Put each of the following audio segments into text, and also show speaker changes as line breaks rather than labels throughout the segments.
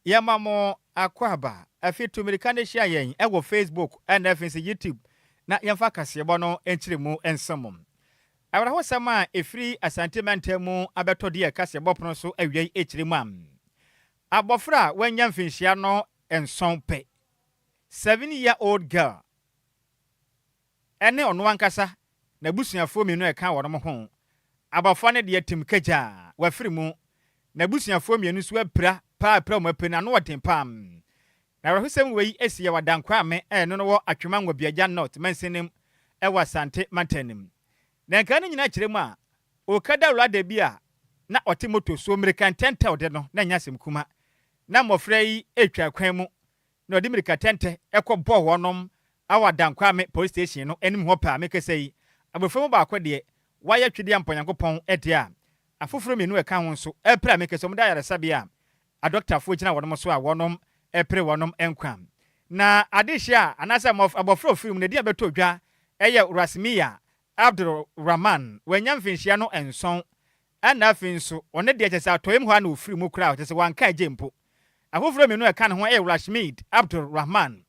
Yɛma mo akwaaba. Afei tu mmirika na hyia yɛn wɔ Facebook na afei nso YouTube na yɛmfa kaseɛbɔ no nkyerɛmu nsom mo. Awerɛhosɛm a ɛfiri Asante mantam mu abɛtɔ deɛ kaseɛbɔ pono so awia yi kyerɛ mu a, abɔfra a wanya mfinhyia no nson pɛ, 7-year-old girl, ɛne ɔno ankasa n'abusuafoɔ mmienu a ɛka wɔn ho. Abɔfra no deɛ tim kagyaa, wafiri mu. N'abusuafoɔ mmienu nso apira paa, apira wɔn apira no ano ɔden paa. Na awerɛhosɛm wei asi yɛ wɔ Adankwame a ɛno no wɔ Atwima Nwabiagya North mansini mu wɔ Asante mantam no mu. Na nkaa no nyinaa kyerɛ mu a, Okada wurada bi a na ɔte moto so mmirika ntɛntɛw de no, na ɛnyɛ asɛm kuma. Na mmɔfra yi retwa kwan mu na ɔde mmirika tɛntɛ kɔ bɔɔ wɔnom wɔ Adankwame Police Station no anim hɔ pɛɛ a mekasa yi, abɔfra mu baako deɛ wayɛ twedeɛ ampa Onyankopɔn deɛ a afoforo mmienu a ɛka ho nso repere a mekasa wɔn da ayaresabea a adɔktafoɔ gyina wɔnom so a wɔnom repere wɔnom nkwa. Na adehyeɛ a anaasɛ abɔfra a ɔfiri mu no din a ɛbɛtɔ dwa yɛ Rasmiya Abdul Rahman, wanya mfinhyia no nson ɛna afei nso ɔno deɛ kyerɛ sɛ atɔeɛ mu hɔ ara na ɔfiri mu koraa kyerɛ sɛ wanka agye mpo. Afoforɔ mmienu a ɛka ne ho yɛ Rashmid Abdul Rahman,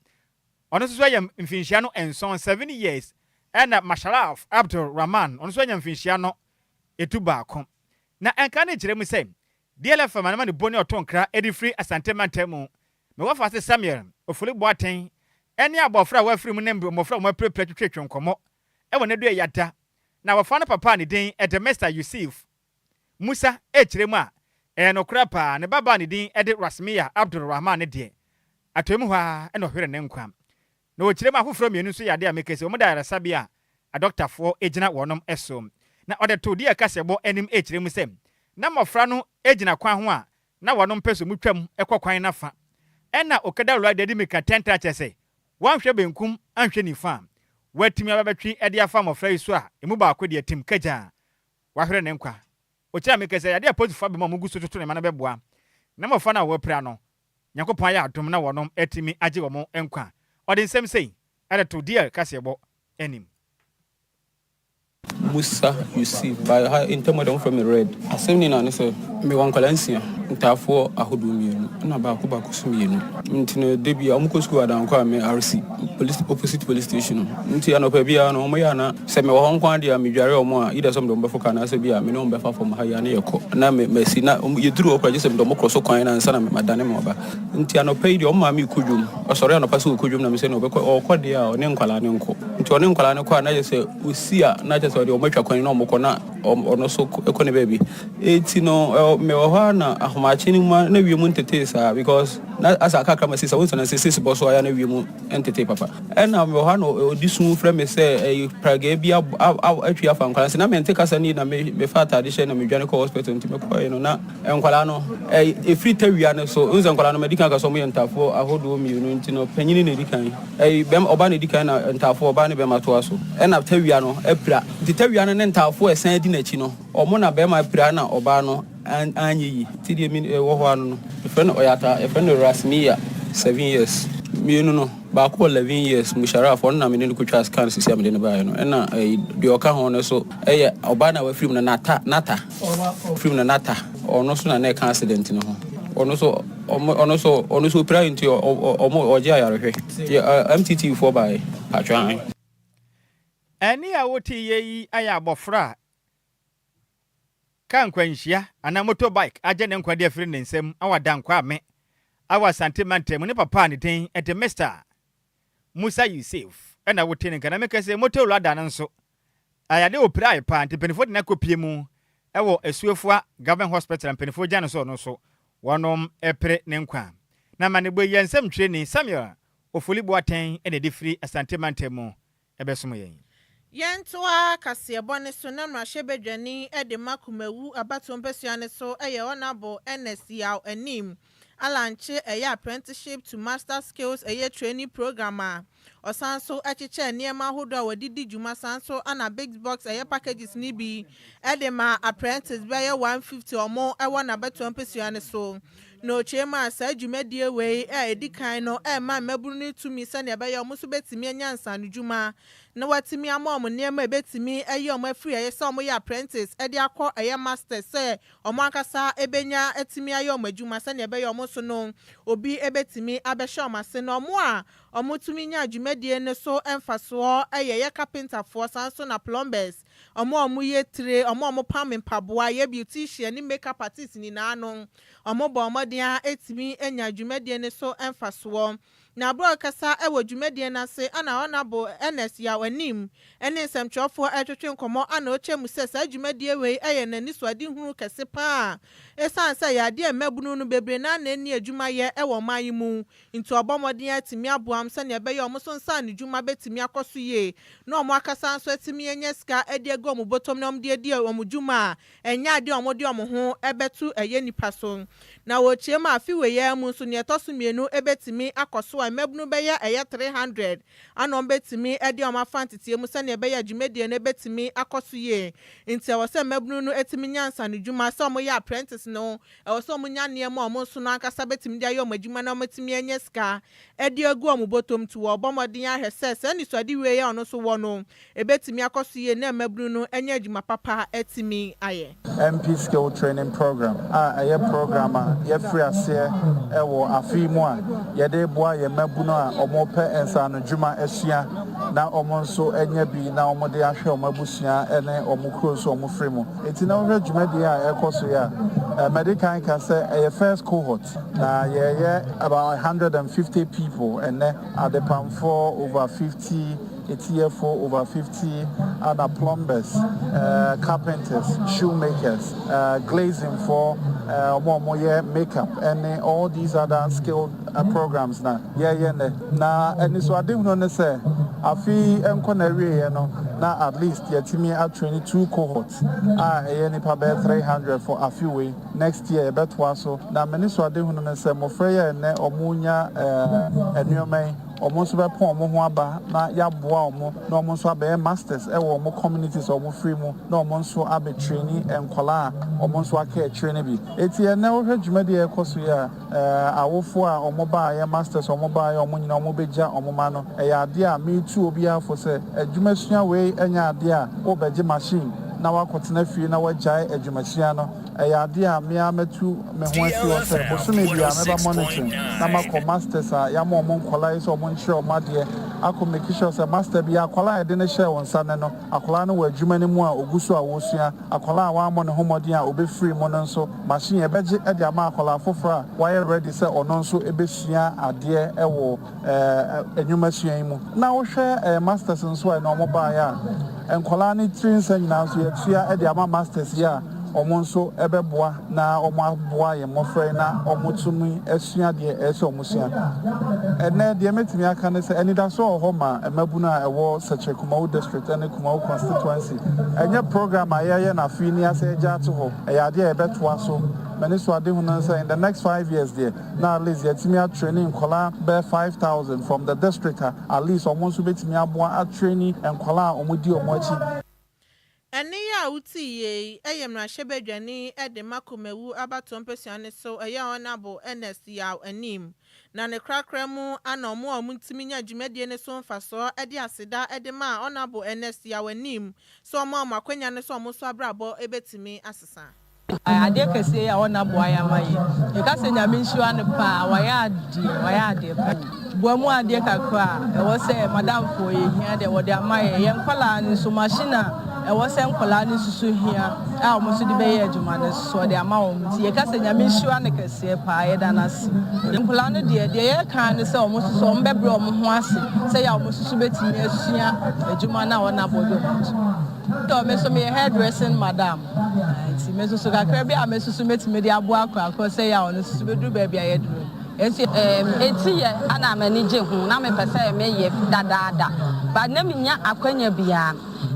ɔno nso so anya mfinhyia no nson, 7 years, ɛna Masharaf Abdul Rahman, ɔno nso anya mfinhyia no 11. Na ɛnka no kyerɛ mu sɛ DLFM anama ne bo ne ɔto nkra de firi Asante mantam mu mewɔ fa se Samuel Ofori Boateng ɛne abɔfra a wɔafiri mu ne mmɔfra a wɔapirapira twitwitwi nkɔmmɔ ɛwɔ n'adu ɛyada na abɔfra no papa a ne din ɛde Mr Yusuf Musa ɛkyerɛ mu a ɛyɛ nokorɛ paa ne babaa ne din ɛde Rasmiya Abdul Rahman ne deɛ atɔe mu hɔ a ɛna ɔhwere ne nkwa. Na wɔkyerɛ mu afoforɔ mmienu nso yɛ adeɛ a meka sɛ wɔn da ayaresabea a adɔktafoɔ gyina wɔnom so. Na ɔde to deɛ kaseɛbɔ anim ɛkyerɛ mu sɛ na mmɔfra no gyina kwan ho a na wɔnom pɛ so mu twam kɔ kwan nafa ɛna Okada wura de mirika tɛntɛn akyerɛ sɛ wɔnhwɛ benkum anhwɛ nifa a wɔatumi abɛbɛtwe de afa mmɔfra yi so a emu baako deɛ tim kagya a wahwere ne nkwa. Ɔkyerɛ meka sɛ yadeɛ a polisifoɔ abɛmu a mugu so toto ne ma no bɛboa na mmɔfra no a wɔapira no, Nyankopɔn ayɛ adom na wɔnom atumi agye wɔn nkwa. Ɔde nsɛm sei ɛde to DL kaseɛbɔ anim.
Musa Yusuf by ha ntam de wɔfrɛ me Red. Asɛm ni na ne sɛ mewɔ nkwadaa nsia, ntaafoɔ ahodoɔ mmienu ɛna baako baako so mmienu. Nti no da bi a wɔkɔ sukuu Adankɔ a me RC police, opposite police station no. Nti anɔpa biara no wɔyɛ ana sɛ mewɔ hɔ nko adeɛ a medware wɔn a either sɛ mede wɔn bɛfo kaa anaasɛ bi a me ne wɔn bɛfa fam ha yi a ne yɛkɔ na me masi na yɛduru hɔ koraa gye sɛ mede wɔn korɔ so kwan na ansa na madane me ɔba. Nti anɔpa yi deɛ wɔn maame kɔ dwom, ɔsɔre anɔpa sɛ ɔkɔ dwom na mesɛ no ɔbɛkɔ, ɔkɔ deɛ a ɔne nkwadaa ne nkɔ. Nti ɔne nkwadaa ne kɔ a na yɛ sɛ osi a na kyerɛ sɛ ɔde wɔn atwa kwan na wɔn kɔ na ɔno so kɔ ne baabi. Eti no mewɔ hɔ a na ahomakye no mu a na wiem ntetee saa because na asa akakra ma sisa wɔn na sisi bɔ so a na wiem ntetee papa. Ɛna mewɔ hɔ a na ɔdi sun frɛ me sɛ ɛyi pragaa bi atwi afa nkwadaa nti na mente kasa ni na mefa ataade hyɛ na medwane kɔ hospital. Nti mekɔɛ no na nkwadaa no ɛfiri tawia no so nsɛ nkwadaa no madi kan ka sɛ ɔmo yɛ ntaafoɔ ahodoɔ mmienu. Nti no panyini na ɛdi kan, ɛyi bɛm ɔbaa na ɛdi kan na ntaafoɔ ɔbaa ne bɛrima toa so ɛna tawia no apira. Nti tawia no ne ntaafoɔ ɛsan di n'akyi no ɔmo na bɛrima apira na ɔbaa no anyɛ yi. Ti deɛ mi ɛwɔ hɔ ano no yɛfrɛ no ɔyɛ ata, yɛfrɛ no Rasmiya, 7 years. Mmienu no baako wɔ 11 years, Musharaf, ɔno na mene no kotwa scan sisi a mede no baeɛ no. Ɛna ɛyi deɛ ɔka ho no so ɛyɛ ɔbaa na wafiri mu no nata nata firi mu no nata, ɔno so na na ɛka accident no ho. Ɔno so ɔno so opira nti ɔmo ɔgye ayarehwɛ yɛ MTT foɔ baeɛ patwa.
Ɛne a wote yɛ yi ayɛ abɔfra a kaa nkwanhyia anaa motorbike agye ne nkwa de afiri ne nsam awɔ Adankwa awɔ Asante mantam ne papa a ne din ɛde Mr Musa Yusuf ɛna wote ne nka. Na meka sɛ moto wura no nso ayade opira ayɛ paa nti mpanimfoɔ de no akɔpie mu ɛwɔ Asuafua Government Hospital. Mpanimfoɔ gya no so ɔno so wɔnom ɛpere ne nkwa. Na ma ne bɔ yɛ nsɛm twerɛni Samuel Ofoli Boateng ɛna ɛde firi Asante mantam mu ɛbɛsom yɛn.
Yɛntoa kaseɛbɔ ne so na mmarahyɛbadwani de ma Kumawu abatoɔ mpasua ne so yɛ Honourable Ernest Yaw Anim alaunch ɛyɛ Apprenticeship to Master Skills ɛyɛ training program a ɔsan so kyekyɛ nneɛma ahodoɔ a wɔde di dwuma san so ana big box ɛyɛ packages ne bi ɛde ma apprentice bɛyɛ 150 ɔmo ɛwɔ n'abatoɔ mpasua ne so. Na ɔkyerɛ mu a, saa dwumadie wei a ɛdi kan no ɛrema mmabunu no tumi sɛnea ɛbɛyɛ wɔn nso bɛtumi anya nsaanodwuma na wɔatumi ama wɔn nneɛma a ɛbɛtumi ayi wɔn afiri ɛyɛ sɛ wɔyɛ apprentice de akɔ ɛyɛ masters, sɛ wɔn ankasa bɛnya atumi ayɛ wɔn adwuma sɛnea ɛbɛyɛ wɔn nso no obi bɛtumi abɛhyɛ wɔn ase. Na wɔn a wɔtumi nya dwumadie no so mfasoɔ yɛ carpenterfoɔ, saa nso na plumbers, wɔn a wɔyɛ tire, wɔn a wɔpam mpaboa, yɛ beautician ne makeup artist nyinaa no, wɔn bɔ mmɔden a etumi anya dwumadie no so mfasoɔ. Na abere a ɔkasa wɔ dwumadie no ase ana Honourable Ernest Yaw Anim ne nsɛmtwerɛfoɔ ɛretwetwe nkɔmmɔ ana ɔkyerɛ mu sɛ saa dwumadie wei yɛ n'anisoadehunu kɛse paa, ɛsiane sɛ yɛ adeɛ mmabunu no bebree naa na ɛnni adwumayɛ wɔ ɔman yi mu, nti ɔbɔ mmɔden atumi aboa wɔn sɛnea ɛbɛyɛ wɔn nso nsa ano dwuma bɛtumi akɔ so yie na wɔn akasa nso atumi anya sika de agu wɔn bɔtɔm na wɔn de adi wɔn dwuma a ɛnyɛ adeɛ a wɔde wɔn ho bɛto ɛyɛ nipa so. Na wɔrekyerɛ mu a, afi wei yi mu nso nea ɛtɔ so mmienu bɛtumi akɔ so a mmabunu bɛyɛ ɛyɛ 300 ana wɔn bɛtumi de wɔn afa nteteɛ mu sɛnea ɛbɛyɛ dwumadie no bɛtumi akɔ so yie. Nti ɛwɔ sɛ mmabunu no atumi nya nsanodwuma sɛ wɔyɛ apprentice no, ɛwɔ sɛ wɔn nya nneɛma a wɔn nso no ankasa bɛtumi de ayɛ wɔn adwuma na wɔatumi anya sika de agu wɔn bɔtɔm. Nti wɔrebɔ mmɔden ahwɛ sɛ saa nisuade wei a ɔno nso wɔ no ebɛtumi akɔ so yie na mmabunu no anya adwuma papa atumi ayɛ.
MP Skill Training Program a ɛyɛ program a yɛfiri aseɛ ɛwɔ afe yi mu a yɛde boa yɛn mmabunu a wɔpɛ nsanodwuma asua na wɔn nso anya bi na wɔde ahwɛ wɔn abusua ne wɔn kuro nso wɔn firi mu. Eti na wɔhwɛ dwumadie a ɛkɔ so yi a, mɛde kan ka sɛ ɛyɛ first cohort na yɛyɛ about 150 people ɛnɛ, adepamfoɔ over 50, etiyɛfo over 50, ana plumbers, carpenters, shoemakers, glazing for ɔmo a wɔyɛ makeup ɛne all these other skilled programs na yɛyɛ nɛ. Na anisoadehunu ne sɛ afi nkɔ na awieɛ no na at least yɛtumi atrain two cohorts a ɛyɛ nipa bɛyɛ 300 for afi wei. Next year yɛbɛtoa so. Na m'anisoadehunu ne sɛ mmɔfra yi a ɛnɛ ɔmo nya nneɛma yi, ɔmo nso bɛpɔn ɔmo ho aba na yɛaboa ɔmo na ɔmo nso abɛyɛ masters ɛwɔ ɔmo communities a ɔmo firi mu na ɔmo nso abɛtrain nkɔlaa a ɔmo nso aka akyire no bi. Eti ɛnɛ wohwɛ dwumadie a ɛkɔ so yi a, awofoɔ a ɔmo baayɛ, masters a ɔmo baayɛ, ɔmo nyinaa ɔmo bɛgya ɔmo ma no. Ɛyɛ adeɛ a meetu obiara fo sɛ adwumasua wei ɛnyɛ adeɛ a wobɛgye machine na wakɔtena fie na wagyae adwumasua no. Ɛyɛ adeɛ a mmea mɛtu me ho asi hɔ sɛ bosome bi a mɛba monitoring na makɔ masters a yɛama ɔmo nkɔlaa yi sɛ ɔmo nkyerɛ ɔmo adeɛ, akɔ make sure sɛ master bi akɔlaa a yɛde ne hyɛɛ wɔn nsa ne no, akɔlaa no wɔ adwuma no mu a ogu so a wɔresua. Akɔlaa a wammɔ ne ho mmɔden a obɛfiri mu no nso, machine yɛbɛgye de ama akɔlaa foforɔ a wayɛ ready sɛ ɔno nso bɛsua adeɛ wɔ nnwumasua yi mu. Na wohwɛ masters nso a ɛna ɔmo baeɛ a, nkɔlaa no tiri nsa nyinaa nso yɛtua de ama masters yi a ɔmo nso bɛboa na ɔmo aboa yɛn mmɔfra yi na ɔmo tumi asua deɛ ɛyɛ sɛ ɔmo sua. Ɛnɛ deɛ mɛtumi aka ne sɛ anidaso wɔ hɔ ma mmabunu a ɛwɔ Sɛkyerɛ Kumawu District ne Kumawu Constituency. Ɛnyɛ program a yɛyɛ no afei ni asɛ yɛgya ato hɔ, ɛyɛ adeɛ a yɛbɛtoa so. M'ani so ade hu no sɛ in the next 5 years deɛ, na at least yɛtumi atrain nkɔlaa bɛyɛ 5,000 from the district a at least ɔmo nso bɛtumi aboa atrain nkɔlaa a ɔmo di ɔmo akyi.
Ɛne yi a wote yie yi yɛ mmarahyɛbadwani de ma Kumawu abatoɔ mpasua no so, ɛyɛ Honourable Ernest Yaw Anim. Na ne korakora mu ana ɔmo a ɔmo nya dwumadie no so mfasoɔ de aseda de ma Honourable Ernest Yaw Anim sɛ ɔmo a ɔmo akonnwa no so ɔmo nso abrabɔ bɛtumi asesa.
Adeɛ kɛseɛ yi a ɔna aboa yɛ ama yɛ, yɛka sɛ Nyame nhyira no paa. Wayɛ adeɛ, wayɛ adeɛ pa. Boa mu adeɛ kakra a ɛwɔ sɛ madamfoɔ yɛhia deɛ wɔde ama yɛ. Yɛn nkɔlaa no nso, machine a ɛwɔ sɛ nkɔlaa no nso so hia a wɔn nso de bɛyɛ adwuma no nso ɔde ama wɔn. Nti yɛka sɛ Nyame nhyira no kɛseɛ paa, yɛda no ase. Nkɔlaa no deɛ, deɛ yɛka ne sɛ wɔn nso so wɔn bɛbrɛ wɔn ho ase sɛ yɛ a wɔn nso so bɛtumi asua adwuma no a wɔn abɔ de wɔn to. Me nso meyɛ hairdressing madam, nti me nso so kakra bi a me nso so mɛtumi de aboa akorakora sɛ yɛ a ɔno nso so bɛduru baabi a yɛduru nso.
Eti yɛ ana m'ani gye ho na mepɛ sɛ meyɛ dadaada ba na menya akwanya biara,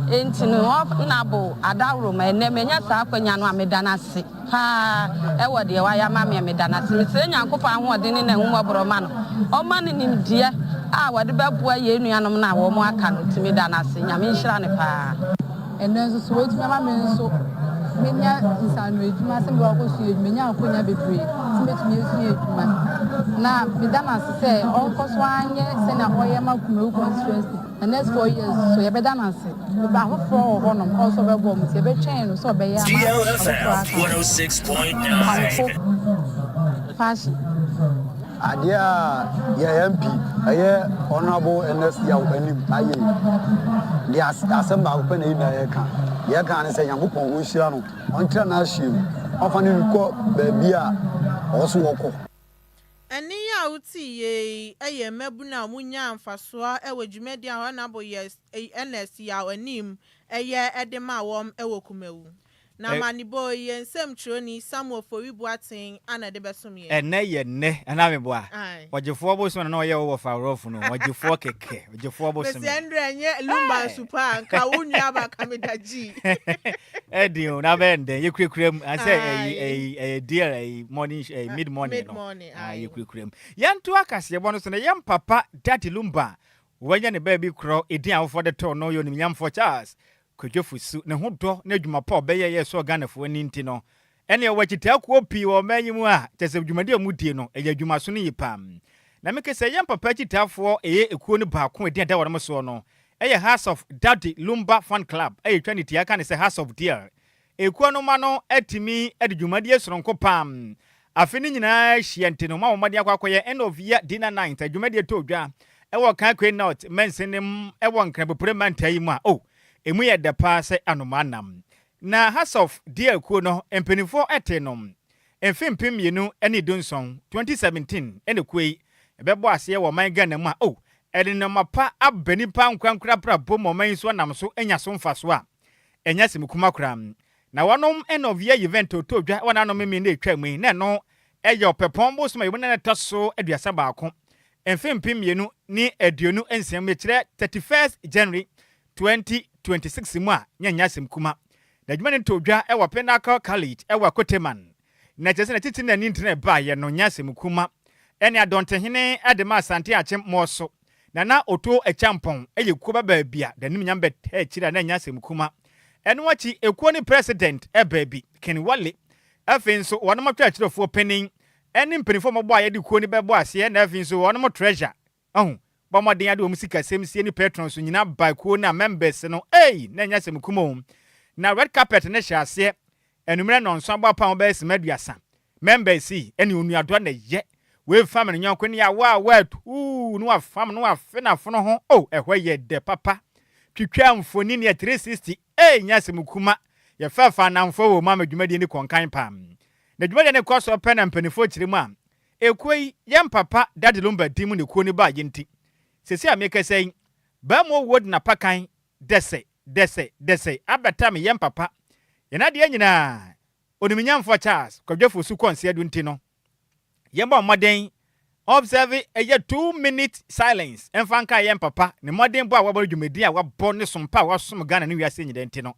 nti no ɔnabo adaworo ma ɛnɛ menya saa akwanya no a, meda no ase paa ɛwɔ deɛ wayɛ ama me. Meda no ase, mesrɛ Nyankopɔn ahoɔden ne n'ahummɔborɔ ma no, ɔma no nimdeɛ a wɔde bɛboa yɛn nuanom no a wɔn aka no. Nti meda no ase, Nyame nhyira no paa.
Ɛnɛ nso so wɔatumi ama me nso.
menya nsaano adwuma sɛ mebɛkɔ akɔsua adwuma, menya akwanya bebree sɛ mɛtumi asua adwuma. Na meda no ase sɛ ɔnkɔ so ara nyɛ sɛnea ɔyɛ ma Kumawu constituency. Na next 4 years so yɛbɛda no ase. Afoforɔ wɔ hɔnom ɔnso ɔbɛbɔ ɔmo, nti yɛbɛtwɛn no sɛ ɔbɛyɛ ama afoforɔ aka
106.9.
Pamfo fashion.
Adeɛ a yɛ MP ɛyɛ Honourable Ernest Yaw Anim ayɛ yi deɛ, asɛm baako pɛ na yi na yɛka ne sɛ Nyankopɔn ɔnhyira no, ɔntrɛ n'ahyia mu, ɔmfa no nkɔ baabi a ɔwɔ so wɔkɔ.
Ɛne yi a wotii yei yɛ mmabunu a wɔnya mfasoɔ wɔ dwumadi a Honourable Ernest Yaw Anim ɛyɛ ɛde ma wɔn wɔ Kumawu. Na amanibɔ yi, yɛn nsɛmtwerɛni Samuel Fori Boateng ana de bɛsom yɛn.
Ɛnɛ yɛ nnɛ ɛna meboa.
Aye.
Ɔgyefoɔ bosom na ɔyɛ wɔ faworɔfo no, ɔgyefoɔ kɛkɛ, ɔgyefoɔ bosom.
Mesi ɛndrɛ nyɛ Lumba nsupa a nka wo nua ba kameda gyi.
Ɛdi o, na bɛyɛ ndɛn, yɛkurakura mu asɛ ɛyi ɛyi ɛyɛ deal ɛyi morning, ɛyi mid morning no.
Mid morning.
Ah,
Aye.
yɛkurakura mu. Yɛnto akaseɛbɔ no so na yɛn papa Daddy Lumba wɔanya ne baabi korɔ. Ɛdin awofoɔ de too no yɛ Onimnyamfoɔ Charles Kwadwo Fosu. Ne ho dɔ ne adwuma pa a ɔbɛyɛ yɛ sɛ Ghanafoɔ ani nti no, ɛne ɛwɔ akyitaakuo pii wɔ ɔman yi mu a kyɛ sɛ dwumadi a wɔdie no ɛyɛ adwumaso no yie paa. Na meke sɛ yɛn papa akyitaafoɔ ɛyɛ ekuo no baako a ɛdin ɛda wɔn soɔ no ɛyɛ House of Daddy Lumba Fan Club, ɛyɛ twa ne tia ka ne sɛ House of Deal. Ekuo no ma no atumi de dwumadie soronko pam afe no nyinaa hyia, nti no ma wɔn mmɔden akɔ akɔyɛ end of year dinner night adwumadie tɔ dwa ɛwɔ Kaakwe North mɛnsenem ɛwɔ Nkrabopore mantaa yi mu a oh, emu yɛ dɛ paa sɛ anoma nam. Na House of Deal kuo no mpanimfoɔ ɛte no mfe 2017, 2017, ɛna kuo yi ɛbɛbɔ aseɛ wɔ ɔman Ghana mu a oh, ɛde nneɛma pa aba nipa nkorankora brabɔ mu, ɔman yi nso nam so anya so mfaso a ɛnyɛ asɛm kuma koraa. Na wɔnom end of year event ɔtɔ dwa wɔ n'anom mi na etwa mu yi, na ɛno ɛyɛ Ɔpɛpɔn bosom a yɛmu na ɛtɔ so 31, mfe 2026 mu, kyerɛ 31st January 2026 mu a nyɛ asɛm kuma. Na adwuma no tɔ dwa ɛwɔ Pinnacle College ɛwɔ Akoteman, na kyerɛ sɛ n'atitiri n'ani ntena ɛbaayɛ no nyɛ asɛm kuma. Ɛne Adɔntehene ɛde ma Asante Akyem Mɔɔso Nana Oto Akyampɔn ɛyɛ kuo ba baabi a n'anim nyam bɛtɛ akyiri a na nyɛ asɛm kuma. Ɛno akyi, ekuo ne president ɛbaa bi Ken Wale. Afei nso wɔnom atwerɛtwerɛfoɔ panin ɛne mpanimfoɔ a wɔbɔ a yɛde kuo no bɛbɔ aseɛ, na afei nso wɔnom treasurer ɔho bɔ mmɔden ade wɔn sikasɛm sie ne patron so nyinaa ba kuo no a members no ei, na ɛnyɛ asɛm kuma o. Na red carpet ne hyɛ aseɛ enumere 7 abɔ apam bɛyɛ sima 30. Members yi ɛne onuadɔ na ɛyɛ wei fam ne nyɔnko ne awa awa tuu ne wafam ne wafe n'afono ho o. Ɛhɔ yɛ dɛ papa, twitwa mfoni ne 360 ei, nyɛ asɛm kuma. Yɛfɛɛfa anamfoɔ wɔ mu ama dwumadie ne kɔnkan pam. Na dwumadie ne kɔ so pɛ na mpanimfoɔ kyerɛ mu a ekuo yi, yɛn papa Daddy Lumba di mu ne kuo no baa yɛ nti sisi a mekasa yi, bɛrima owuo de n'apakan dɛsɛ dɛsɛ dɛsɛ abɛta me yɛn papa yɛn adeɛ nyinaa Onimnyamfoɔ Charles Kwadwo Fosu kɔnseɛ do. Nti no yɛbɔ mmɔden observe ɛyɛ 2 minute silence ɛmfa nka yɛn papa ne mmɔden bɔ a wɔabɔ no, dwumadi a wɔabɔ ne sompa a wɔasom Ghana ne wiase nyinaa. Nti no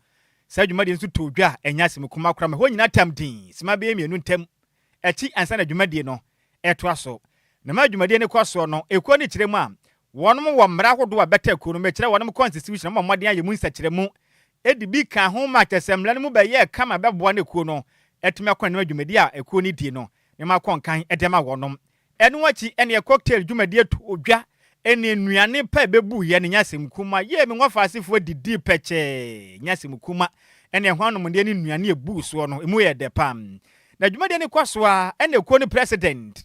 saa dwumadi nso to dwa a ɛnyɛ asɛm kuma kora ma hɔ nyinaa tam din sima bɛyɛ 2 ntam akyi ansa na dwumadie no ɛtoa so. Na ma dwumadie no kɔ soɔ no, ekuo no kyerɛ mu a wɔnom wɔ mmara ahodoɔ a bɛtɛ kuo no, mɛkyerɛ wɔnom constitution ma mmɔden ayɛ mu nsɛkyerɛ ɛdi bi ka ho ma kyɛ sɛ mmara no mu bɛyɛ kama bɛboa no kuo no ɛtumi akɔ anim. Dwumadie a ekuo no die no ne ma akɔ nkan ɛde ma wɔnom. Ɛno akyi, ɛne cocktail dwumadie to odwa, ɛne nnuane pa ɛbɛbu yɛ ne nyasɛm kuma yie. Me wɔfa asefoɔ didi pɛkyɛɛ, nyasɛm kuma. Ɛne ɛho anomdeɛ ne nnuane ebu soɔ no emu yɛ dɛ pam. Na dwumadie no kɔ so a, ɛna ekuo no president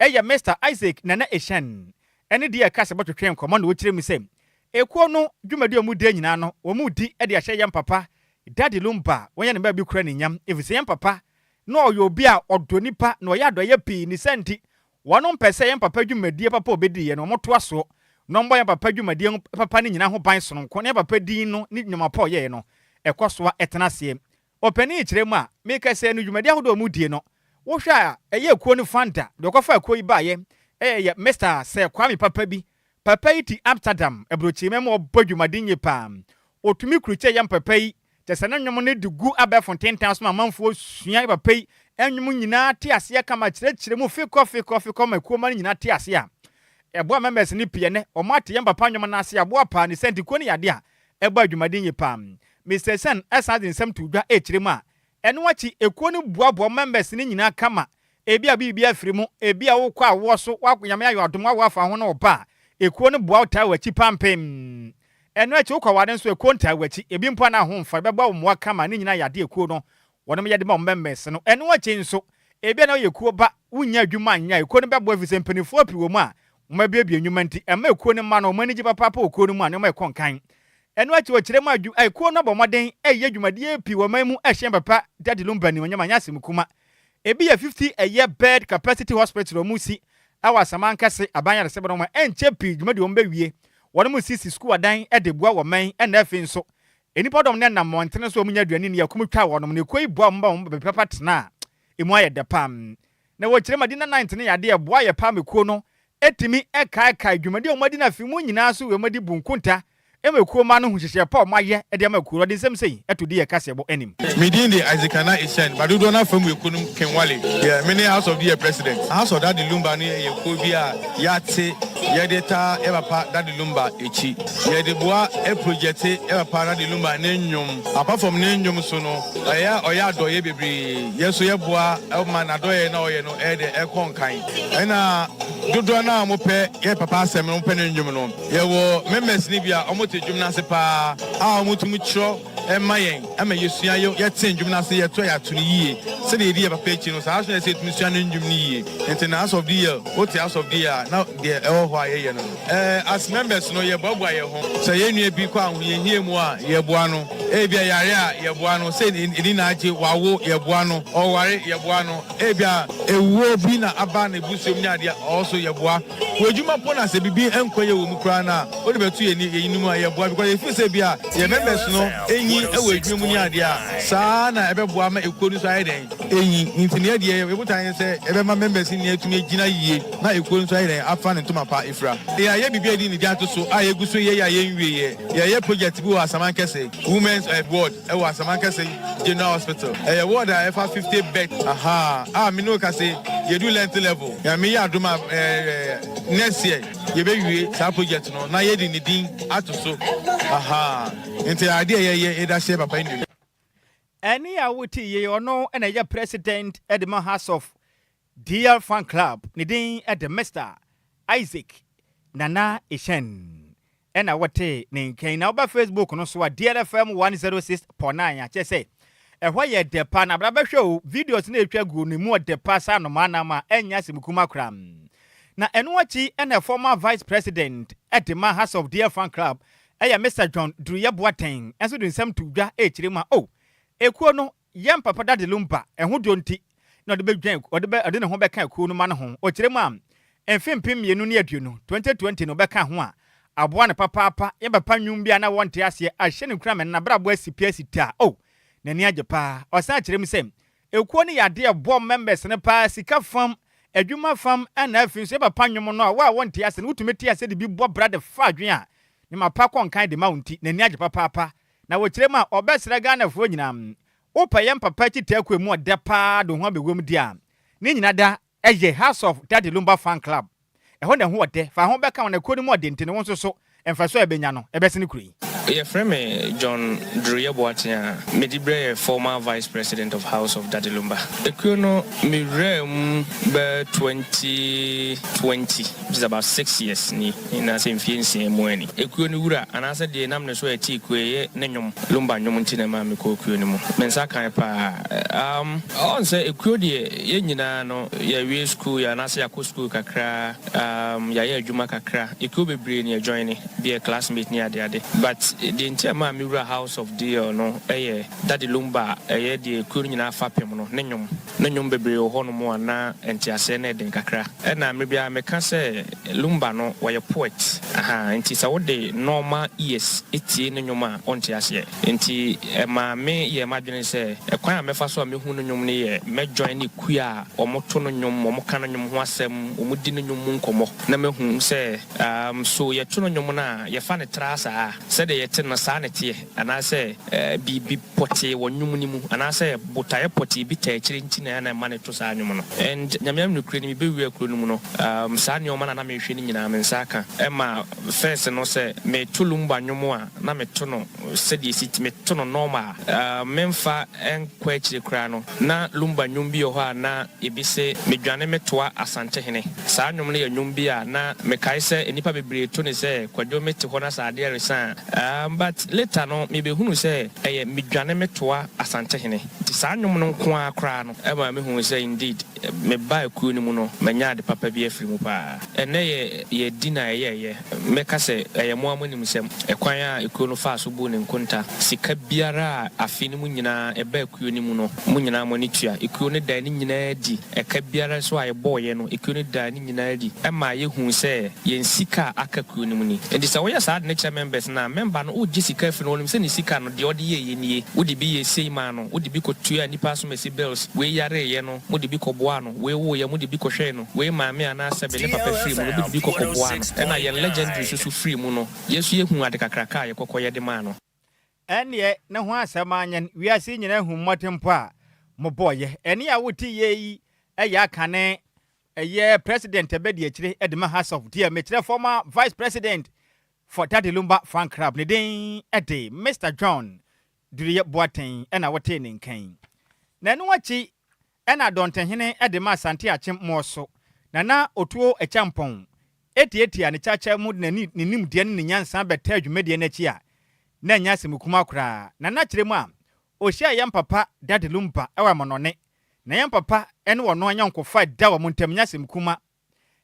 ɛyɛ Mr Isaac Nana Eshan ɛne deɛ ɛka sɛ bɔtwetwe nkɔmmɔ na wɔkyerɛ mu sɛ ekuo no dwumadie a wɔn di nyinaa no, wɔn di de ahyɛ yɛn papa Daddy Lumba wɔnyɛ ne baabi kura ne nyam, efisɛ yɛn papa na ɔyɛ obi a ɔdɔ nipa na ɔyɛ adɔyɛ pii. Ne sɛ nti wɔn mpɛ sɛ yɛn papa dwumadie papa a obɛdi yɛ no wɔn to asoɔ na ɔmbɔ yɛn papa dwumadie papa no nyinaa ho ban sononko, na yɛn papa din no ne nnwuma pa a ɔyɛɛ no ɛkɔ so a ɛtena aseɛ. Ɔpanin kyerɛ mu a meka sɛ no dwumadie ahodoɔ a wɔn die no, wohwɛ a ɛyɛ ekuo no founder deɛ ɔkɔfa ekuo yi baayɛ ɛyɛ Mr Sir Kwame papa bi. Papa yi ti Amsterdam aburokyire mu, ɔbɔ dwumadie nye paa. Otumi kurukyɛ yɛn papa yi kyɛ sɛ ne nnwom no de gu abɛɛfo ntentan so ma amanfoɔ sua. Papa yi nnwom nyinaa te aseɛ kama, kyerɛkyerɛ mu fikɔ fikɔ fikɔ ma kuo ma no nyinaa te aseɛ a ɛboa members no pii. Ɛnɛ wɔn ate yɛn papa nnwom no ase aboa paa. Ne sɛ nti kuo no yɛ adeɛ a ɛbɔ adwumaden yie paa. Mr Sen ɛsan de nsɛm to dwa ɛkyerɛ mu a Ɛno akyi, ekuo no boaboa members no nyinaa kama. Ebi a biribi afiri mu, ebi a wokɔ awoɔ so, Nyame ayɛ adom, wawo afa ho na ɔba a, ekuo no boa wo taa w'akyi pampem. Ɛno akyi, wokɔ aware nso, ekuo ntaa w'akyi. Ebi mpo a na ho mfa, ɛbɛboa wo mmoa kama. Ne nyinaa yɛ ade ekuo no wɔnom yɛde ma wɔn members no. Ɛno akyi nso, ebi a na woyɛ kuo ba, wonya adwuma anya, ekuo no bɛboa, ɛfiri sɛ mpanimfoɔ pii wɔ mu a wɔn abiebie nnwuma, nti ɛma ekuo no ma no wɔn ani gye papaapa wɔ kuo no mu a nneɛma ɛkɔ nkan. Ɛno akyi, wɔkyerɛ mu adwu ekuo no abɔ mmɔden ɛyɛ dwumadie pii wɔ man mu. Ɛhyɛn papa Daddy Lumba ni onyama nyɛ asɛm kuma. Ebi yɛ 50 ɛyɛ bed capacity hospital ɔmo si ɛwɔ Asamankɛse aban yaresɛbɛ no mu. Ɛnkyɛ pii dwumadie wɔn bɛwie. Wɔn mu sisi sukuu adan ɛde boa wɔ man. Ɛna afei nso, nnipa dɔm ne nam mmɔntene so a wɔn nya aduane ni ɛkɔm twa wɔn no, ekuo yi boa wɔn ba wɔn baabi papa tena a emu ayɛ dɛ pam. Na wɔkyerɛ mu adi na ninth ne yadeɛ ɛboa yɛ pam. Ekuo no etumi ɛkaekae dwumadi a wɔn adi na afi mu nyinaa so wɔn adi bu nkonta ɛma ekuo ma no ho hyehyɛ pa a wɔn ayɛ ɛde ama ekuo no. Ɔde nsɛm sɛyi ɛto di yɛ kaseɛbɔ anim.
Me din de Isaac Ana Esen, ba dodoɔ no afa mu ekuo no Kenwale. Yɛ me ne House of DL president. House of Daddy Lumba no yɛ kuo bi a yɛate yɛde taa yɛ papa Daddy Lumba akyi. Yɛde boa project yɛ papa Daddy Lumba ne nnwom. Apart from ne nnwom so no, ɛyɛ ɔyɛ adɔyɛ bebree. Yɛ so yɛboa ma n'adɔyɛ na ɔyɛ no ɛyɛ de ɛkɔ nkan. Ɛna dodoɔ no a wɔpɛ yɛ papa asɛm no, wɔpɛ ne nnwom no, yɛwɔ members ni bi a wɔte dwom no ase paa a wɔtumi kyerɛ ɛma yɛn ɛma yɛsua, yɛte ndwom no ase, yɛto yɛato no yie sɛdeɛ yɛdi yɛ papa akyi no. Saa so na ɛsɛ yɛtumi sua no ndwom no yie. Nti na House of DL, wote House of DL a, na deɛ ɛwɔ hɔ a yɛyɛ no, as members no, yɛboaboa yɛn ho. Sɛ yɛn nua bi kɔ ahohiahia mu a, yɛboa no. Ebi a yare a, yɛboa no. Sɛ ɛni na agye wawo, yɛboa no. Ɔware, yɛboa no. Ebi a ewuo bi na aba na ebusuom ne adeɛ ɔwɔ so, yɛboa. Wɔ adwuma po na sɛ bibi nkɔ yɛ wɔ mu koraa na wode bɛto yɛn ni yɛn mu a, yɛboa, because yɛfiri sɛ bi a yɛ members no enyi wɔ adwuma mu ne adeɛ a saa na ɛbɛboa ma ekuo no so ayɛ dɛn enyi. Nti neɛ deɛ yɛbotan ne sɛ ɛbɛma members ni atumi agyina yie na ekuo no so ayɛ dɛn afa ne ntoma pa efira. Yɛayɛ biribi a yɛde ne di ato so a yɛgu so yɛyɛ a yɛnwie. Yɛ yɛyɛ project bi wɔ Asamankɛse women's ward ɛwɔ Asamankɛse General Hospital. Ɛyɛ ward a ɛfa 50 bed aha a me ne o ka se yɛdu lintel level. Nyame yɛ adom a, next year yɛbɛwie saa project no na yɛde ne din ato so aha. Nti adeɛ a yɛyɛ, yɛda hyɛ papa nnuam.
Ɛne a wote yie, ɔno ɛna ɛyɛ president ɛde ma House of DL Fan Club. Ne din ɛde Mr Isaac Nana Eshen ɛna wɔte ne nkyɛn. Na woba Facebook no so a, DLFM 106.9, akyɛ sɛ ɛhɔ yɛ dɛ pa na abra bɛhwɛ o. Videos na ɛtwa gu ne mu, ɔdɛ pa saa anomaa nam a ɛnyɛ asɛm kuma koraa. Na ɛno akyi, ɛna former vice president ɛde ma House of DL Fan Club, ɛyɛ Mr John Duruyɛ Boateng, ɛnso de nsɛm to dwa ɛkyerɛ mu a o ekuo no yɛn papa Daddy Lumba ɛho dɔ nti na ɔde bɛdwan, ɔde bɛ ɔde ne ho bɛka ekuo no ma no ho. Ɔkyerɛ mu a, mfe 2020, 2020 no, ɔbɛka ho a aboa ne papaapa. Yɛn papa nnwom bi a na wɔnte aseɛ ahyɛ ne nkura mɛ n'abrabɔ asi pia asi taa o n'ani agye paa. Ɔsan kyerɛ mu sɛ ekuo no yɛ adeɛ ɛboɔ members no paa, sika fam, adwuma fam, ɛna afei nso yɛ papa nnwom no a wo a wɔnte ase no, wotumi te ase de bi bɔ bra de fa adwene a ne ma pa kɔ nkan de ma wo, nti n'ani agye papaapa. Na wɔkyerɛ mu a, ɔbɛsrɛ Ghanafoɔ nyinaa, wopɛ yɛn papa akyi tɛɛkɔ mu ɔdɛ paa de ho abɛwɔ mu di a, ne nyina da ɛyɛ House of Daddy Lumba Fan Club. Ɛhɔ na ɛho ɔdɛ fa ho bɛka wɔn akuo no mu ɔde, nti ne wo nso so mfaso a ɛbɛnya no ɛbɛsene kuro yi.
Yɛfrɛ me John Duruyɛ Boateng a medi berɛ yɛ former vice president of House of Daddy Lumba. Ekuo no, mewuraa mu bɛ 2020, which is about 6 years ni, anaasɛ mfie 6 mu ani. Ekuo no wura anaasɛ deɛ nam ne so a ɛte ekuo yɛ ne nnwom, Lumba nnwom, nti na ɛma mekɔ ekuo no mu. Me nsa kan paa. Ɔn sɛ ekuo deɛ, yɛn nyinaa no yɛwie school yɛ anaasɛ yɛakɔ school kakra, yɛayɛ adwuma kakra. Ekuo bebree ne yɛjoin ne bi yɛ classmate ne adeade, but deɛ nti a maa mewura House of DL no ɛyɛ Daddy Lumba a ɛyɛ deɛ ekuo no nyinaa fapem no ne nnwom. Ne nnwom bebree wɔ hɔnom a na nteaseɛ no ɛden kakra. Ɛna mmerɛ biara meka sɛ Lumba no wɔyɛ poet aha, nti sɛ wode normal ears etie ne nnwom a, ɔnte aseɛ. Nti ɛmaa me yɛ m'adwene sɛ ɛkwan a mɛfa so a mehu no nnwom no yɛ mɛjoin ne kuo a ɔmoto no nnwom, ɔmo ka no nnwom ho asɛm, ɔmo di no nnwom mu nkɔmmɔ na mehu sɛ so yɛto no nnwom no a, yɛfa ne tra saa sɛdeɛ. Sɛdeɛ yɛte no, saa na ɛteɛ, anaasɛ biribi pɔtee wɔ nnwom no mu, anaasɛ botaeɛ pɔtee bi taa akyire nti na na ɛma no to saa nnwom no. And Nyame anim nokorɛ ni, mebɛwuraa kuro no mu no, saa nneɛma no a na mehwɛ no nyinaa me nsa aka. Ɛma first no sɛ meto Lumba nnwom a, na meto no sɛdeɛ ɛsi te, meto no normal. Memfa nkɔ akyire koraa no, na Lumba nnwom bi wɔ hɔ a na ebi se, Medwane metoa Asantehene. Saa nnwom no yɛ nnwom bi a na mekae sɛ nnipa bebree to no sɛ, Kwadwo mete hɔ na sɛ adeɛ resa a. But later no mebɛhunuu sɛ ɛyɛ Medwane metoa Asantehene. Nti saa nnwom no nko ara koraa no ɛmaa mehuu sɛ indeed mebaa kuo no mu no manya ade papa bi afiri mu paa. Ɛnnɛ yɛ yɛ dinner a ɛyɛɛyɛ. Mɛka sɛ ɛyɛ mo ara moanim sɛm. Ɛkwan a ekuo no faa so buu ne nkonta. Sika biara a afe no mu nyinaa ɛbaa kuo no mu no, mo nyinaa mo ani tua. Ekuo no daa ne nyinaa adi. Ɛka biara nso a yɛbɔeɛ no, ekuo no daa ne nyinaa adi maa yɛhuu sɛ yɛn sika a aka kuo no mu ni. Enti sɛ woyɛ saa ade no kyerɛ members no a, member no wogye sika firi no hɔ, ɔnim sɛ ne sika no, deɛ ɔde yɛeɛ nie. Wode bi yɛɛ sei maa no, wode bi kɔtuaa nnipa asomasi bills, wei yareeɛ no, mode bi kɔboaa no, wei woeɛ, mode bi kɔhwɛɛ no, wei maame anaa sɛbe ne papa firii mu no, mode bi kɔkɔboaa no. Ɛna yɛn legendary nso so firii mu no, yɛn nso yɛhuu ade kakraka a yɛkɔkɔyɛ de maa no.
Ɛnneɛ ne ho asɛm anyɛ no, wiase nyinaa hu mmɔdenbɔ a mobɔeɛ. Ɛnne a wote yei yi yɛ akane ɛyɛ President abadiakyire de ma House of deɛ mekyerɛ former Vice President for Daddy Lumba Fan Club. Ne din de Mister John Duryɛ Boateng na wotee ne nka yi. Na ɛno akyi na Adɔntehene de ma Asante Akyem Moɔso Nana Otuo Acheampong tiatia ne kyakya mu de n'ani, ne nimdeɛ ne ne nyansa bɛtaa dwumadie no akyi a, na ɛnyɛ asɛm kumaa koraa. Nana kyerɛ mu a, ɔhyiaa yɛn papa Daddy Lumba wɔ amanɔne. Na yɛn papa ne ɔno ayɔnkofa da wɔn ntam nyɛ asɛm kuma.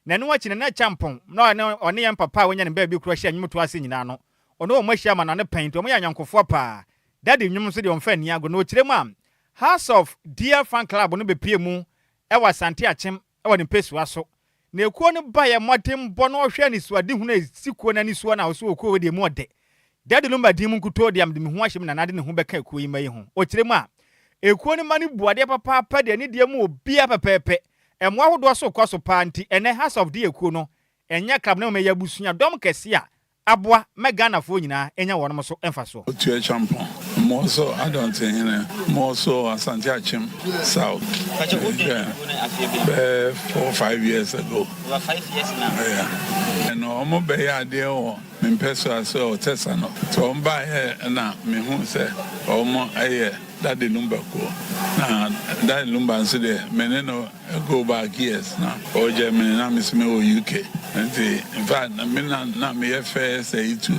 Na ɛno akyi Nana Acheampong na ɔne ɔne yɛn papa a wanya ne baabi korɔ hyɛɛ nnwomtoɔ ase nyinaa no, ɔne wɔn ahyia amanɔne pɛn nti wɔyɛ ayɔnkofoɔ paa. Daddy nnwom nso deɛ ɔmfa nni agorɔ. Na ɔkyerɛ mu a, House of Dear Fan Club no bɛpue mu wɔ Asante Akyem wɔ ne mpasua so. Na ekuo no baeɛ mmɔdenbɔ na ɔhwɛɛ anisoadehunu a ɛsi kuo no ani soɔ no a ɔse okuo wei deɛ emu ɔdɛ. Daddy Lumba din mu nkutoo deɛ mede me ho ahyɛ mu na na de ne ho bɛka ekuo yi mma yi ho. Ɔkyerɛ mu a, ekuo no mma no bu adeɛ papaapa de anidie ma obiara pɛpɛɛpɛ. Mmoa ahodoɔ so rekɔ so paa nti ɛnnɛ House of Dear kuo no ɛnyɛ club na mmom ɛyɛ abusua dɔm kɛseɛ a aboa ma Ghanafoɔ nyinaa anya wɔnom so mfasoɔ.
Otu Acheampong, Moso Adontehene, Moso Asante Akyem South, bɛyɛ 4, 5 years ago. Yeah. Ɛno ɔmo bɛyɛ adeɛ wɔ me mpɛsoa so wɔ Tɛsa no. Nti ɔmo baeɛ na mehu sɛ ɔmo yɛ Daddy Lumba kuo. Na Daddy Lumba nso deɛ me ne no go back years, na ɔwɔ Germany na me nso mewɔ UK. Nti in fact me na meyɛ first ɛyi to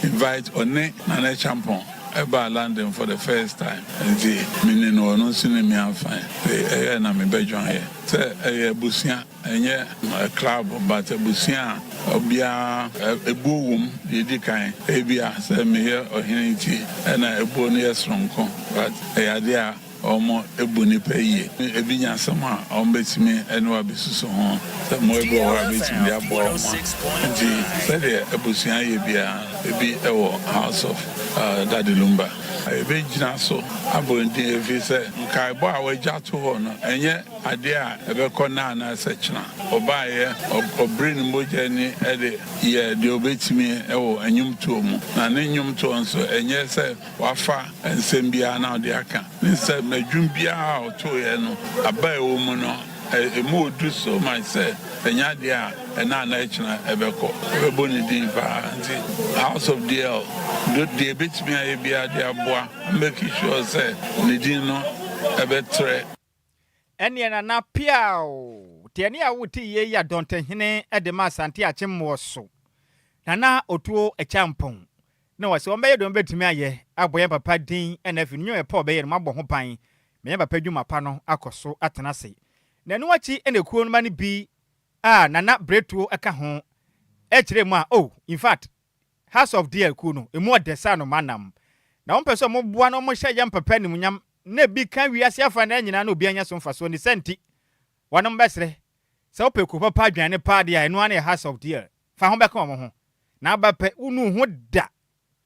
invite ɔne Nana Acheampong ɛbaa London for the first time. Nti me ne no, ɔno nso ne me afan. Nti ɛyɛ na me bɛ join yɛ. Sɛ ɛyɛ abusua, ɛnyɛ club but abusua a obiara ebuo wɔ mu. Deɛ edi kan, ebia sɛ meyɛ ɔhene nti ɛna ebuo no yɛ soronko, but ɛyɛ adeɛ a wɔn ebu nipa yie. Ebi nya asɛm a wɔn bɛtumi ɛne wo abɛsusu ho sɛ mmoa bi wɔ hɔ a bɛtumi de aboa wɔn a. Nti sɛdeɛ abusua yɛ biara ebi ɛwɔ House of Daddy Lumba. Yɛbɛgyina so abɔ ne din ɛfiri sɛ nkaebɔ a wagya to hɔ no ɛnyɛ adeɛ a ɛbɛkɔ nna anaasɛ kyena. Ɔbaeɛ, ɔbere ne mogya ani de yɛɛ deɛ ɔbɛtumi wɔ nnwomtoɔ mu. Na ne nnwomtoɔ nso, ɛnyɛ sɛ wafa nsɛm biara na ɔde aka. Ne sɛ n'adwum biara a ɔtoeɛ no, aba a ɛwɔ mu no, ɛmu ɔdu so much sɛ ɛnyɛ adeɛ a ɛna anaa ɛkyena ɛbɛkɔ. Ɛbɛbɔ ne din paa. Nti House of DL, deɛ ɛbɛtumi ayɛ biara de aboa make sure sɛ ne din no ɛbɛtrɛ.
Ɛneɛ Nana Piaw! Deɛ ne a wote yei yɛ Adɔntehene de ma Asante Akyem Moɔso. Nana Otuo Acheampong na ɔse wɔbɛyɛ deɛ wɔbɛtumi ayɛ abɔ yɛn papa din na afei no nnwuma pa a ɔbɛyɛ no moabɔ ho ban ma yɛn papa dwuma pa no akɔ so atena ase. Na ɛno akyi na ekuo no ma no bi a Nana Bretuo ka ho kyerɛɛ mu a oh in fact House of Deer kuo no emu ɔdɛ sɛ anoma nam na wɔmpɛ sɛ wɔboa na wɔhyɛ yɛn papa animuonyam na ebi ka wiase afanaa nyinaa na obiara nya so mfasoɔ. Ne saa nti wɔnom bɛsrɛ sɛ wopɛ kuro papa adwane paa deɛ a, ɛno ara ne House of Deer. Fa ho bɛka wɔn ho na aba pɛ, wonnu wo ho da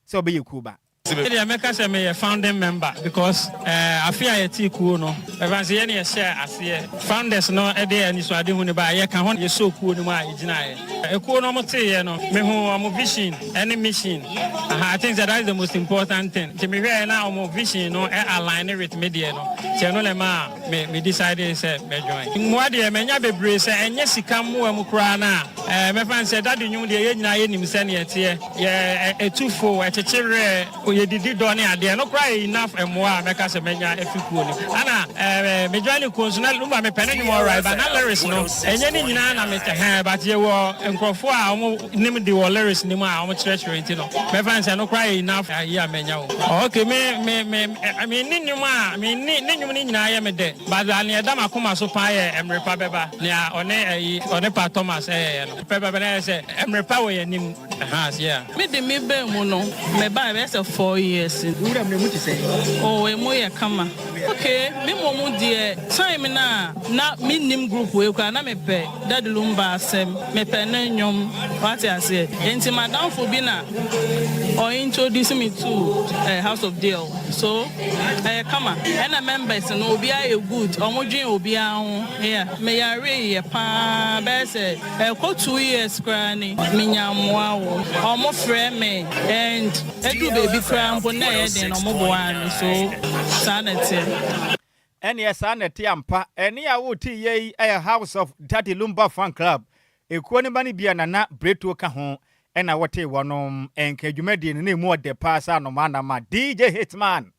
sɛ wobɛyɛ kuo ba.
Me deɛ mɛka sɛ meyɛ founding member because eh, afe a yɛtee kuo no, ɛfan sɛ yɛne yɛhyɛɛ aseɛ. Founders no de anisoadehu no baeɛ, yɛka ho na yɛsɔɔ kuo no mu a yɛgyinaeɛ. Ekuo no wɔteeɛ no, mehuu wɔn vision ne mission. Aha, I think sɛ that is the most important thing. Nti mehwɛɛ na wɔn vision no align with me deɛ no, nti ɛno na ɛmaa me me decide sɛ mɛ join. Mmoa deɛ manya bebree, sɛ ɛnyɛ sika mmoa mu koraa no a, eh, mɛfa no sɛ Daddy nnwom deɛ yɛn nyinaa yɛnim sɛdeɛ ɛteɛ. Yɛ ɛtu fo, ɛkyekye werɛ, yɛdidi dɔ ne adeɛ. Ɛno koraa yɛ enough mmoa a mɛka sɛ manya afiri kuo no mu. Ɛna eh, me join kuo nso na Lumba mepɛ ne nnwom alright but na lyrics no ɛnyɛ ne nyinaa na me ɛhɛn but yɛwɔ nkurɔfoɔ a wɔn nim de wɔ lyrics no mu a wɔn kyerɛkyerɛ nti no mɛfa no sɛ ɛno koraa yɛ enough ayi a manya wɔ mu. Okay me me me me ne nnwom a me ne ne nnwom no nyinaa yɛ me dɛ but nea ɛda m'akoma so paa yɛ Mmere Pa Bɛba nea ɔne ayi ɔne Pa Thomas ɛyɛyɛ no pɛ bɛba na ɛyɛ sɛ mmere pa wɔ yɛn anim. Ahaa yeah.
Me de me baa mu no me baa bɛyɛ sɛ 4 years.
Wo wura mu no emu te sɛn?
Oh, emu yɛ kama. Okay, me mmom deɛ, time no a na me nnim group wei koraa, na me pɛ Daddy Lumba asɛm, me pɛ ne nnwom, wate aseɛ. Enti m'adamfo bi na ɔ introduce me to House of DL, so ɛyɛ kama. Ɛna members no obiara yɛ good, ɔmo dwen obiara ho, yeah. Me yaree yɛ paa bɛyɛ sɛ ɛkɔ 2 years koraa ni, menya mmoa wɔ ɔmo frɛ me and ɛduru baabi koraa mpo na ɛyɛ den na ɔmo boa me, so saa na ɛteɛ.
Ɛneɛ saa na ɛte ampa. Ɛne a wote yɛ yi ɛyɛ House of Daddy Lumba Fan Club ekuo no ba no bi a Nana Bretuo ka ho ɛna wɔte wɔnom ɛnka dwumadie no na emu ɔdɛ paa sɛ anoma anama DJ Hitman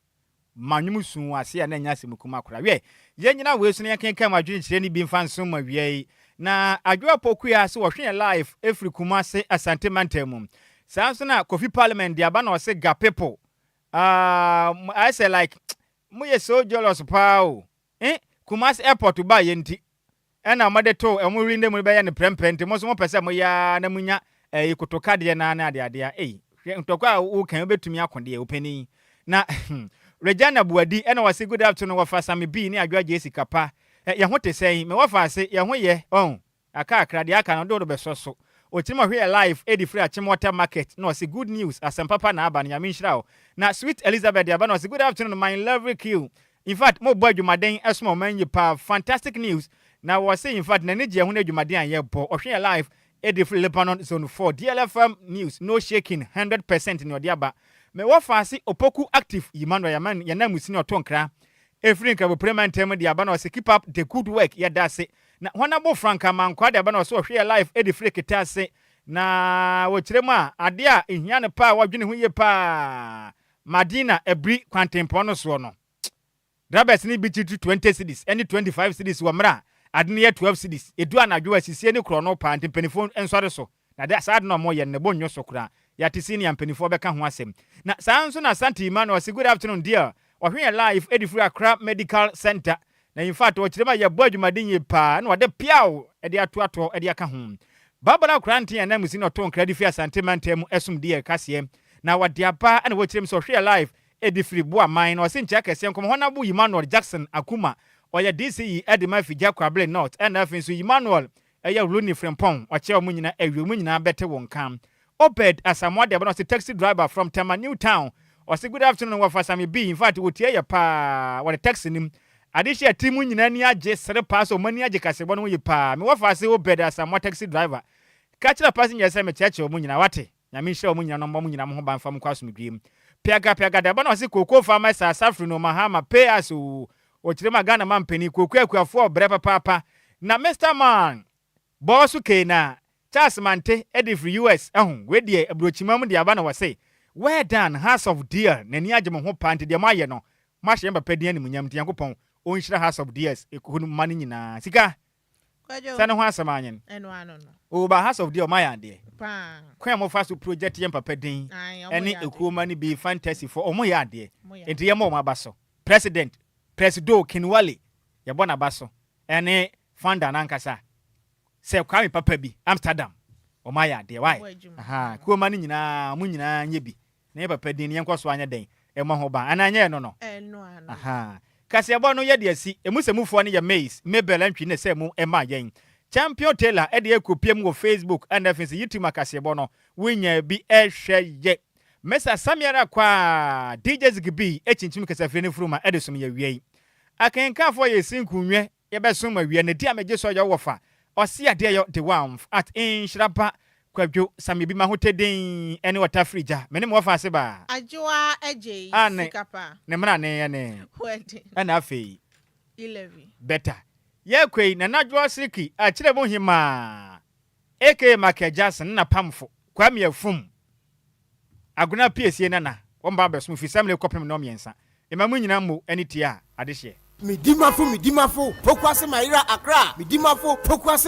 ma nnwom su ase a na ɛnyɛ asɛm kuma koraa. Wiɛ, yɛn nyina wei so no, yɛnkenkan mu adwenkyerɛ no bi mfa nso ma wia yi. Na Adwoa Pokua sɛ wɔhwe yɛn live ɛfiri Kumase, Asante mantam mu. Saa nso na Kofi Parliament de aba na ɔse ga people ayɛ sɛ like moyɛ so jealous paa o. Eh, Kumase airport ba yɛ nti ɛna wɔde to ɛmo wiri ne mu bɛyɛ no prɛmprɛ, nti mo nso mopɛ sɛ moyɛ na munya ɛyi kotokadeɛ naa ne adeadeɛ. Ei, hwɛ ntɔkwa a wokan, wobɛtumi ako deɛ opanin. Na Regina Buadi ɛna wɔse good afternoon, wɔfa Sami B ne Adwoa Gye sika pa. Yɛn ho te sɛn? Me wɔfa ase yɛn ho yɛ ɔn aka akra deɛ aka no de wode bɛsɔ so. Ɔkyerɛ mu ɔhwɛ yɛ live ɛdi firi Achimota Market na ɔse good news, asɛm papa na aba no, Nyame nhyira wo. Na Sweet Elizabeth de aba na ɔse good afternoon, my lovely crew. In fact, mo bɔ adwumaden ɛsoma ɔman yi paa. Fantastic news. Na wɔse in fact n'ani gye ɛho no adwumaden a yɛbɔ. Ɔhwɛ yɛ live ɛdi firi Lebanon Zone 4. DLFM news no shaking 100% ne ɔde aba. Me wɔfa ase Opoku Active Emmanuel yaman yɛnam musini ɔto nkra ɛfiri Nkrabopire mantam de aba na ɔse keep up the good work, yɛda ase. Na Honorable Frank Amankwa de aba na ɔse ɔhwɛ yɛ live ɛdi firi Keta ase. Na wɔkyerɛ mu a adeɛ a ehia no paa, wɔdwene ho yie paa, Madina Abiri kwantempɔn no soɔ no, drivers ne bi kyiri 20 cedis ne 25 cedis wɔ mmerɛ a ade no yɛ 12 cedis. Edu anadwo a sisie ne korɔ no paa, nti mpanimfoɔ nsɔre so na de saa ade no a wɔyɛ no ne bo nnwo so koraa. Yɛate senior mpanimfoɔ bɛka ho asɛm. Na saa nso na Asante Emmanuel ɔse good afternoon dear, ɔhwɛ yɛn live ɛdi firi Accra Medical Center. Na in fact ɔkyerɛ mu a yɛbɔ adwumaden yie paa na ɔde piaw ɛde atoatoɔ ɛde aka ho. Babala Korante a nam si na ɔto nkra de firi Asante mantam mu ɛsom di yɛ kaseɛ na wɔde aba ɛna wɔkyerɛ mu sɛ ɔhwɛ yɛn live ɛdi firi Boaman. Na ɔse nkyɛ kɛseɛ nkɔmɔ Honorable Emmanuel Jackson Akuma, ɔyɛ DCE ɛde ma Afigya Kwabere North, ɛna afei nso Emmanuel ɛyɛ Rooney Frimpong. Ɔkyerɛ wɔn nyinaa awie, wɔn nyinaa bɛte wɔn nka. Obed Asamoah de aba na ɔse taxi driver from Tema New Town. Ɔse good afternoon, wɔfa Sami B. In fact wɔtie yɛ paa, wɔde taxi nim ade hyɛ ti mu nyinaa ani agye sere paa sɛ wɔn ani agye kasebɔ no ho yie paa. Me wɔfa ase Obed Asamoah, taxi driver, ka kyerɛ passenger sɛ mekyerɛkyerɛ wɔn nyinaa. Wate, Nyame nhyira wɔn nyinaa na ɔmmɔ mo nyinaa mo ho ban fa mo nkɔ asomdwie mu. Piaga Piaga de aba na ɔse kookoo farmers are suffering o. Mahama pay us o. Ɔkyerɛ mu a Ghana ma mpanin kookoo akuafoɔ ɔbrɛ papaapa. Na Mr Man bɔɔ kei na Charles Mante de firi US ɛho wei deɛ aburokyima mu de aba na wɔse well done, House of DL, n'ani agye mo ho paa, nti deɛ moayɛ no moahyɛ yɛn papa din animuonyam, nti Nyankopɔn ɔnhyira House of DLs ekuo no mma no nyinaa. Sika sɛ ne ho asɛm anyen o ba House of DL ɔmayɛ adeɛ kwan a mofa so project yɛn papa din ɛne ekuo ma no bi fantasy fo, ɔmo yɛ adeɛ nti yɛmmɔ ɔmo aba so. President Presido Kinwale, yɛbɔ n'aba so, ɛne founder n'ankasa sɛ Kwame papa bi Amsterdam. Ɔmo ayɛ adeɛ wae kuoma no nyinaa, ɔmo nyinaa nyɛ bi na yɛ papa din no yɛnkɔ so anyɛ dɛn ɛmɔ ho ban anaa nyɛ ɛno no. Kaseɛbɔ no yɛde asi emu sɛ mufoɔ no yɛ Maize Mabel Antwi ne sɛ mu ɛma yɛn Champion Taylor ɛde akɔpie mu wɔ Facebook ɛna afei sɛ YouTube. Akaseɛbɔ no wonya bi ɛhwɛ yɛ. Mesa Samiara Kwaa, DJ Ziggy kyinkyim kasafiri no furuma de som yɛ awia yi. Akenkanfoɔ yɛ si nkunwɛ yɛbɛsom awia na di a megye so yɛ wɔfa ɔse adeɛ yɔ de wamf at nhyira ba Kwadwo Samia bi ma ho tɛ din ɛne ɔta firi gya me ne mo wɔfa ase baa.
Adwoa Adjei
A ne
sika pa.
Ne mmara ne ɛne.
Wedding.
Ɛna afei.
Elevi.
Better. Yɛkɔ yi Nana Adwoa Siriki akyerɛ mu hemaa aka Michael Jackson ne napamfo Kwame Afum Agona Piesie Nana wɔn ba abɛsom fi Samle kɔpem nnɔmmiɛnsa. Ema mo nyinaa mmo ɛne tie a adehyeɛ.
Medimafo, Medimafo, Pokuase Mayera Accra, Medimafo, Pokuase.